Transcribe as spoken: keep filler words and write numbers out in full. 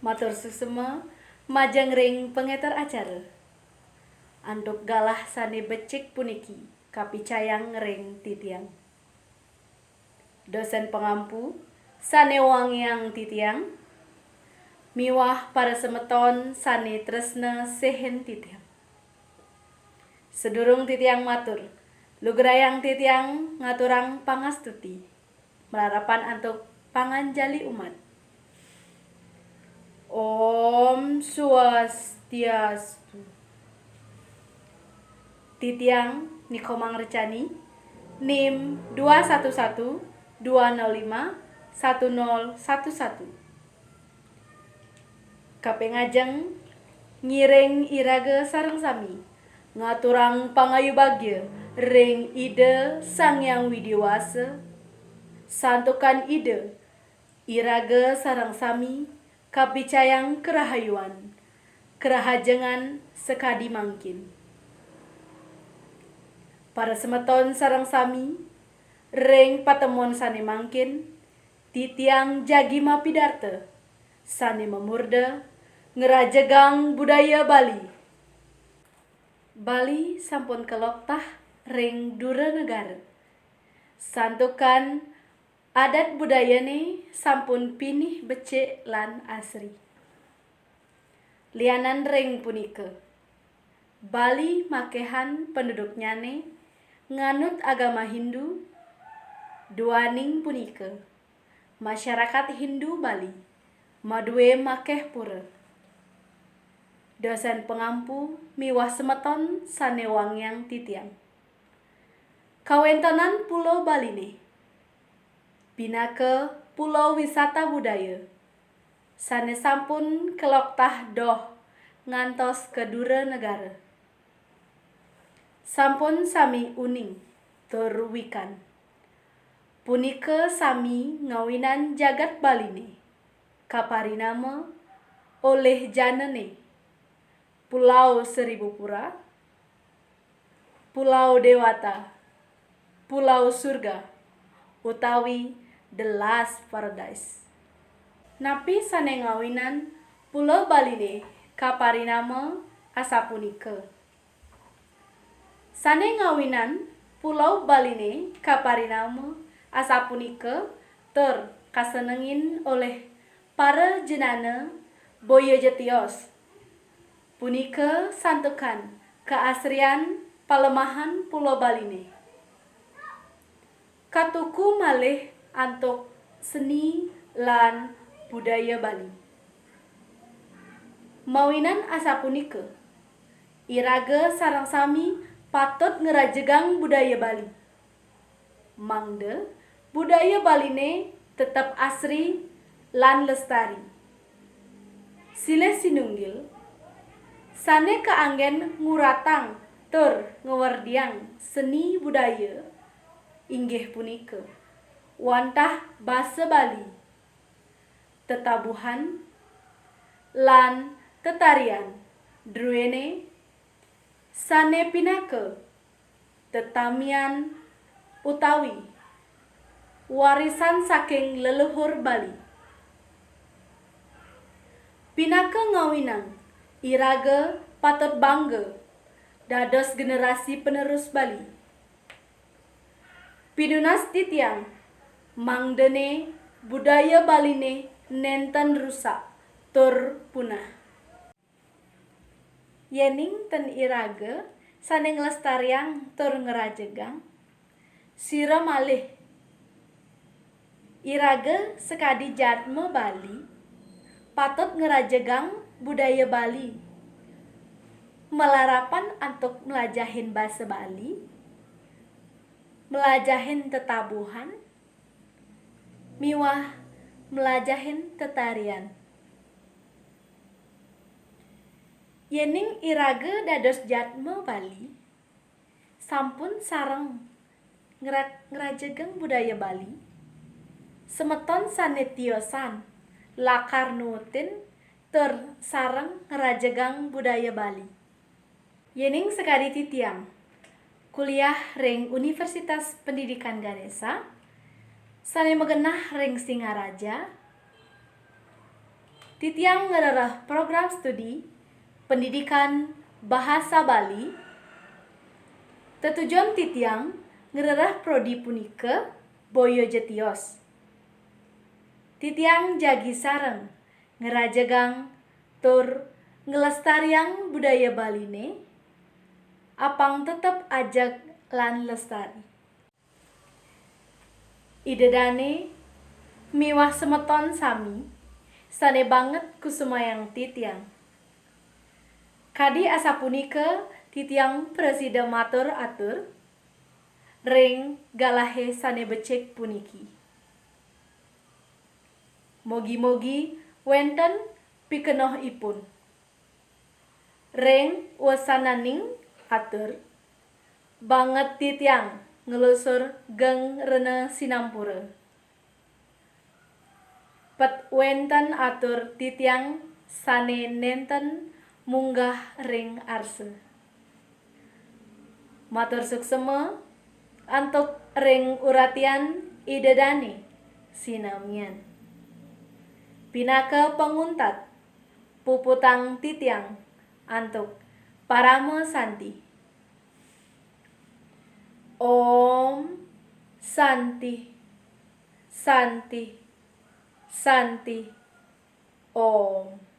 Matur suksma majeng ring pangénter acara. Antuk galah sané becik puniki kapicayang ring titiang. Dosén pangampu sané wangiang titiang miwah parasemeton sané tresna sihin titiang. Sadurung titiang matur, lugrayang titiang ngaturang pangastuti, malarapan antuk panganjali umat. Om Swastiastu. Titiang Nikomang Recani, NIM dua satu satu dua nol lima satu nol satu satu. Kaping ajeng, ngiring iraga sareng sami ngaturang pangayubagya ring Ida Sang Hyang Widhi Wasa, santukan Ida, iraga sareng sami kapicayang karahayuan, karahajengan sakadi mangkin. Parasemeton sareng sami, ring patemon sané mangkin, titiang jagi mapidarta sané mamurda ngrajegang budaya Bali. Bali sampun kaloktah ring dura negara. Santukan adat budayané sampun pinih becik lan asri. Lianan ring punika, Bali makéhan penduduknyané nganut agama Hindu. Duaning punika, masyarakat Hindu Bali madué makéh pura. Dosén pangampu miwah semeton sané wangiang titiang. Kawéntenan Pulo Baliné pinaka pulo wisata budaya sané sampun kaloktah doh ngantos ka dura negara. Sampun sami uning tur wikan. Punika sami ngawinan jagat Baliné kaparinama olih janané Pulau Seribu Pura, Pulau Dewata, Pulau Surga, utawi The Last Paradise. Napi sané ngawinan Pulo Baliné kaparinama asapunika? Sané ngawinan Pulau Baliné kaparinama asapunika tur kasenengin olih para jenana boya ja tios. Punika santukan kaasrian palemahan Pulo Baliné. Katuku malih antuk seni lan budaya Bali. Mawinan asapunika, iraga sareng sami patut ngrajegang budaya Bali, mangda budaya Baliné tetep asri lan lestari. Silih sinunggil sané kaanggén nguratang tur ngwerdiang seni budaya inggih punika wantah basa Bali, tetabuhan, lan tetarian druéné, sané pinaka tetamian utawi warisan saking leluhur Bali. Pinaka ngawinang iraga patut bangga dados generasi penerus Bali. Pinunas titiang, mangdané budaya Baliné nénten rusak tur punah. Yéning ten iraga sané nglestariang tur ngrajegang, sira malih. Iraga sakadi jadma Bali patut ngrajegang budaya Bali, malarapan antuk mlajahin basa Bali, mlajahin tetabuhan, miwah mlajahin tetarian. Yéning iraga dados jadma Bali, sampun sareng ngrat-, ngrajegang budaya Bali, semeton sané tiosan lakar nuutin tur sareng ngrajegang budaya Bali. Yéning sakadi titiang kuliah ring Universitas Pendidikan Ganesha, sané magenah ring Singaraja, Titiang ngrereh program studi pendidikan bahasa Bali. Tetujon titiang ngrereh prodi punika boya ja tios. Titiang jagi sareng ngrajegang tur nglestariang budaya Baline, apang tetep ajeg lan lestari. Ida dane miwah semeton sami sane banget kusumayang titiang. Kadi asapunika titiang prasida matur atur ring galahe sane becik puniki. Mogi-mogi wenten pikenohipun. Ring wesananing atur, banget titiang nglusur geng rena sinampura. Pet wenten atur titiang sane nenten munggah ring arsa. Matur suksema antuk ring uratian Ida dane sinamian. Pinaka panguntat, puputang titiang antuk Parama Santi. Om Santi, Santi, Santi, Om.